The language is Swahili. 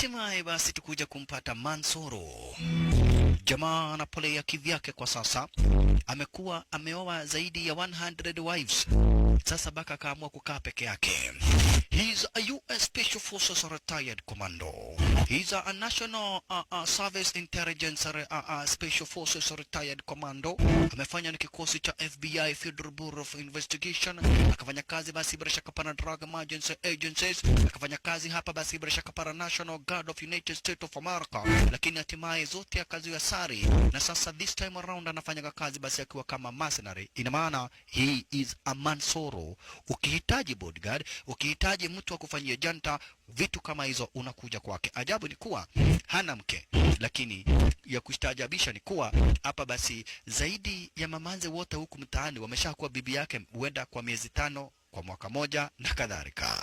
Hatimaye basi tukuja kumpata Mansoro. Jamaa anapolea kivyake kwa sasa, amekuwa ameoa zaidi ya 100 wives. Sasa baka akaamua kukaa peke yake. He's a US Special Forces retired commando. He's a National Service Intelligence Special Forces retired commando. Amefanya ni kikosi cha FBI, Federal Bureau of Investigation. Akafanya kazi basi bila shaka pana Drug Emergency Agencies. Akafanya kazi hapa basi bila shaka para National Guard of United States of America, lakini hatimaye zote akaziyasari, na sasa this time around anafanya kazi basi akiwa kama mercenary. Ina maana he is a Mansoro. Ukihitaji bodyguard, ukihitaji mtu wa kufanyia janta, vitu kama hizo, unakuja kwake. Ajabu ni kuwa hana mke, lakini ya kustaajabisha ni kuwa hapa basi zaidi ya mamanze wote huku mtaani wameshakuwa bibi yake, huenda kwa miezi 5, kwa mwaka moja na kadhalika.